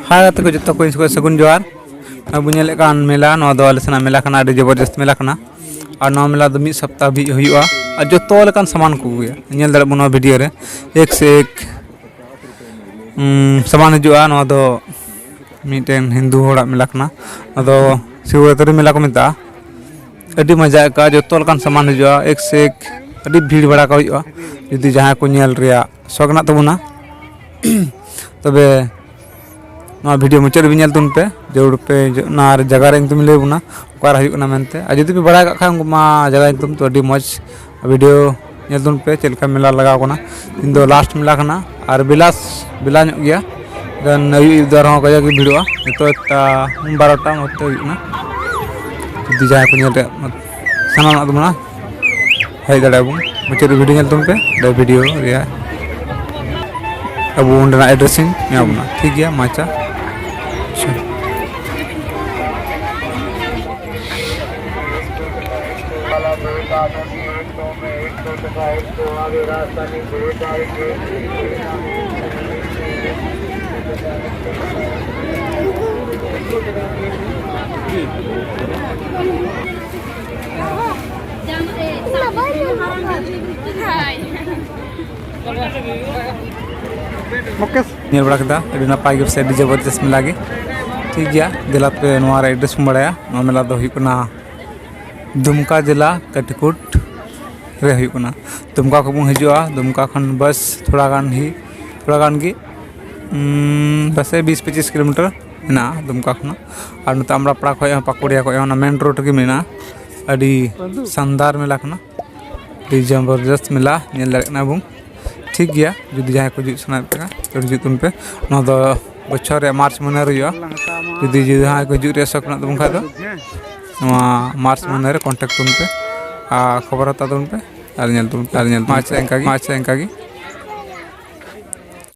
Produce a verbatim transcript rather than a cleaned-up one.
ᱦᱟᱭ ᱜᱟᱛᱮ ᱠᱚ, ᱡᱚᱛᱚ ᱠᱚ ᱤᱧ ᱥᱮᱫ ᱠᱷᱚᱱ ᱥᱟᱹᱜᱩᱱ ᱡᱚᱦᱟᱨ᱾ ᱱᱚᱜᱼᱚᱭ ᱵᱚᱱ ᱧᱮᱞᱮᱫ ᱠᱟᱱ ᱢᱮᱞᱟ, ᱱᱚᱣᱟ ᱫᱚ ᱟᱞᱮ ᱥᱮᱱᱟᱜ ᱢᱮᱞᱟ ᱠᱟᱱᱟ, ᱟᱹᱰᱤ ᱡᱚᱵᱚᱨᱡᱚᱥᱛ ᱢᱮᱞᱟ ᱠᱟᱱᱟ᱾ ᱟᱨ ᱱᱚᱣᱟ ᱢᱮᱞᱟ ᱫᱚ ᱢᱤᱫ ᱥᱚᱯᱛᱟᱦ ᱦᱟᱹᱵᱤᱡ ᱦᱩᱭᱩᱜᱼᱟ᱾ ᱟᱨ ᱡᱚᱛᱚ ᱞᱮᱠᱟᱱ ᱥᱟᱢᱟᱱ ᱠᱚ ᱟᱹᱜᱩᱭᱟ, ᱧᱮᱞ ᱫᱟᱲᱮᱭᱟᱜ ᱵᱚᱱ ᱱᱚᱣᱟ ᱵᱷᱤᱰᱤᱭᱳ ᱨᱮ᱾ ᱮᱠ ᱥᱮ ᱮᱠ ᱩᱸ, ᱥᱟᱢᱟᱱ ᱦᱤᱡᱩᱜᱼᱟ᱾ ᱱᱚᱣᱟ ᱫᱚ ᱢᱤᱫᱴᱮᱱ ᱦᱤᱱᱫᱩ ᱦᱚᱲᱟᱜ ᱢᱮᱞᱟ ᱠᱟᱱᱟ᱾ ᱱᱚᱣᱟ ᱫᱚ ᱥᱤᱵᱚᱨᱟᱛᱨᱤ ᱢᱮᱞᱟ ᱠᱚ ᱢᱮᱛᱟᱜᱼᱟ᱾ ᱟᱹᱰᱤ ᱢᱚᱡᱟ ᱟᱹᱭᱠᱟᱹᱜᱼᱟ, ᱡᱚᱛᱚ ᱞᱮᱠᱟᱱ ᱥᱟᱢᱟᱱ ᱦᱤᱡᱩᱜᱼᱟ᱾ ᱮᱠ ᱥᱮ ᱮᱠ ᱟᱹᱰᱤ ᱵᱷᱤᱲ ᱵᱷᱟᱲᱟ ᱠᱚ ᱦᱩᱭᱩᱜᱼᱟ᱾ ᱡᱩᱫᱤ ᱡᱟᱦᱟᱸᱭ ᱠᱚ ᱧᱮᱞ ᱨᱮᱭᱟᱜ ᱥᱚᱠ ᱢᱮᱱᱟᱜ ᱛᱟᱵᱚᱱᱟ, ᱛᱚᱵᱮ ᱱᱚᱣᱟ ᱵᱷᱤᱰᱤᱭᱳ ᱢᱩᱪᱟᱹᱫ ᱨᱮᱵᱤᱱ ᱧᱮᱞ ᱛᱟᱵᱚᱱ ᱯᱮ᱾ ᱡᱟᱹᱨᱩᱲ ᱯᱮ ᱡᱚ-, ᱚᱱᱟ ᱡᱟᱭᱜᱟ ᱨᱮ ᱧᱩᱛᱩᱢ ᱞᱟᱹᱭ ᱟᱵᱚᱱᱟ, ᱚᱠᱟᱨᱮ ᱦᱩᱭᱩᱜ ᱠᱟᱱᱟ ᱢᱮᱱᱛᱮ᱾ ᱟᱨ ᱡᱩᱫᱤ ᱯᱮ ᱵᱟᱲᱟᱭ ᱠᱟᱜ ᱠᱷᱟᱱ ᱩᱱᱠᱩ ᱢᱟ ᱡᱟᱭᱜᱟ ᱧᱩᱛᱩᱢ, ᱛᱚ ᱟᱹᱰᱤ ᱢᱚᱡᱽ ᱵᱷᱤᱰᱤᱭᱳ ᱧᱮᱞ ᱛᱟᱵᱚᱱ ᱯᱮ, ᱪᱮᱫ ᱞᱮᱠᱟ ᱢᱮᱞᱟ ᱞᱟᱜᱟᱣ ᱠᱟᱱᱟ᱾ ᱛᱮᱦᱮᱧ ᱫᱚ ᱞᱟᱥᱴ ᱢᱮᱞᱟ ᱠᱟᱱᱟ ᱟᱨ ᱵᱮᱞᱟᱥ ᱵᱮᱞᱟ ᱧᱚᱜ ᱜᱮᱭᱟ᱾ ᱫᱮᱱ ᱟᱹᱭᱩᱵ ᱟᱹᱭᱩᱵ ᱫᱚ ᱟᱨᱦᱚᱸ ᱠᱟᱡᱟᱠ ᱜᱮ ᱵᱷᱤᱲᱚᱜᱼᱟ᱾ ᱱᱤᱛᱚᱜ ᱮᱠᱴᱟ ᱵᱟᱨᱚᱴᱟ ᱢᱚᱛᱚ ᱦᱩᱭᱩᱜ ᱠᱟᱱᱟ᱾ ᱡᱩᱫᱤ ᱡᱟᱦᱟᱸᱭ ᱠᱚ ᱧᱮᱞ ᱨᱮᱭᱟᱜ ᱥᱟᱱᱟ ᱢᱮᱱᱟᱜ ᱛᱟᱵᱚᱱᱟ, ᱦᱮᱡ ᱫᱟᱲᱮᱭᱟᱜᱼᱟ ᱵᱚᱱ᱾ ᱢᱩᱪᱟᱹᱫ ᱨᱮ ᱵᱷᱤᱰᱤᱭᱳ ᱧᱮᱞ ᱛᱟᱵᱚᱱ ᱯᱮ, ᱚᱸᱰᱮ ᱵᱷᱤᱰᱤᱭᱳ ᱨᱮᱭᱟᱜ ᱟᱵᱚ ᱚᱸᱰᱮᱱᱟᱜ ᱮᱰᱨᱮᱥ ᱤᱧ ᱮᱢᱟ ᱵᱚᱱᱟ᱾ ᱴᱷᱤᱠ ᱜᱮᱭᱟ, ᱢᱟ ᱟᱪᱪᱷᱟ᱾ ᱟᱪᱪᱷᱟ᱾ ᱧᱮᱞ ᱵᱟᱲᱟ ᱠᱮᱫᱟ, ᱟᱹᱰᱤ ᱱᱟᱯᱟᱭ ᱜᱮ, ᱥᱮ ᱟᱹᱰᱤ ᱡᱚᱵᱚᱨᱫᱚᱥ ᱢᱮᱞᱟ ᱜᱮ᱾ ᱴᱷᱤᱠ ᱜᱮᱭᱟ, ᱫᱮᱞᱟ ᱯᱮ ᱱᱚᱣᱟ ᱨᱮ ᱮᱰᱨᱮᱥ ᱵᱚᱱ ᱵᱟᱲᱟᱭᱟ᱾ ᱱᱚᱣᱟ ᱢᱮᱞᱟ ᱫᱚ ᱦᱩᱭᱩᱜ ᱠᱟᱱᱟ ᱫᱩᱢᱠᱟ ᱡᱮᱞᱟ, ᱠᱟᱴᱤᱠᱩᱴ ᱨᱮ ᱦᱩᱭᱩᱜ ᱠᱟᱱᱟ᱾ ᱫᱩᱢᱠᱟ ᱠᱷᱚᱱ ᱵᱚᱱ ᱦᱤᱡᱩᱜᱼᱟ, ᱫᱩᱢᱠᱟ ᱠᱷᱚᱱ ᱵᱟᱥ ᱛᱷᱚᱲᱟ ᱜᱟᱱ ᱦᱤ-, ᱛᱷᱚᱲᱟ ᱜᱟᱱ ᱜᱮ, ᱩᱸ, ᱯᱟᱥᱮᱡ ᱵᱤᱥ ᱯᱚᱸᱪᱤᱥ ᱠᱤᱞᱳᱢᱤᱴᱟᱨ ᱢᱮᱱᱟᱜᱼᱟ ᱫᱩᱢᱠᱟ ᱠᱷᱚᱱᱟᱜ᱾ ᱟᱨ ᱱᱚᱛᱮ ᱟᱢᱲᱟᱯᱟᱲᱟ ᱠᱷᱚᱱ ᱦᱚᱸ, ᱯᱟᱠᱩᱲᱤᱭᱟ ᱠᱷᱚᱱ ᱦᱚᱸ, ᱚᱱᱟ ᱢᱮᱱ ᱨᱳᱰ ᱨᱮᱜᱮ ᱢᱮᱱᱟᱜᱼᱟ᱾ ᱟᱹᱰᱤ ᱥᱟᱱᱫᱟᱨ ᱢᱮᱞᱟ ᱠᱟᱱᱟ, ᱟᱹᱰᱤ ᱡᱚᱵᱚᱨᱫᱚᱥᱛ ᱢᱮᱞᱟ, ᱧᱮᱞ ᱫᱟᱲᱮᱭᱟᱜ ᱠᱟᱱᱟ ᱵᱚᱱ᱾ ᱴᱷᱤᱠ ᱜᱮᱭᱟ, ᱡᱩᱫᱤ ᱡᱟᱦᱟᱸᱭ ᱠᱚ ᱦᱤᱡᱩᱜ ᱥᱟᱱᱟᱭᱮᱫ ᱯᱮᱭᱟ, ᱛᱚ ᱦᱤᱡᱩᱜ ᱛᱟᱵᱚᱱ ᱯᱮ᱾ ᱱᱚᱣᱟ ᱫᱚ ᱵᱚᱪᱷᱚᱨ ᱨᱮᱭᱟᱜ ᱢᱟᱨᱪ ᱢᱟᱹᱦᱱᱟᱹ ᱨᱮ ᱦᱩᱭᱩᱜᱼᱟ᱾ ᱡᱩᱫᱤ, ᱡᱩᱫᱤ ᱡᱟᱦᱟᱸᱭ ᱠᱚ ᱦᱤᱡᱩᱜ ᱨᱮᱭᱟᱜ ᱥᱚᱠ ᱢᱮᱱᱟᱜ ᱛᱟᱵᱚᱱ ᱠᱷᱟᱡ ᱫᱚ, ᱱᱚᱣᱟ ᱢᱟᱨᱪ ᱢᱟᱹᱦᱱᱟᱹ ᱨᱮ ᱠᱚᱱᱴᱟᱠᱴ ᱛᱟᱵᱚᱱ ᱯᱮ ᱟᱨ ᱠᱷᱚᱵᱚᱨ ᱦᱟᱛᱟᱣ ᱛᱟᱵᱚᱱ ᱯᱮ ᱟᱨ ᱧᱮᱞ ᱛᱟᱵᱚᱱ ᱯᱮ, ᱟᱨ ᱧᱮᱞ ᱛᱟᱵᱚᱱ ᱯᱮ᱾ ᱢᱟ ᱟᱪᱪᱷᱟ, ᱤᱱᱠᱟ ᱜᱮ, ᱢᱟ ᱟᱪᱪᱷᱟ, ᱤᱱᱠᱟ ᱜᱮ᱾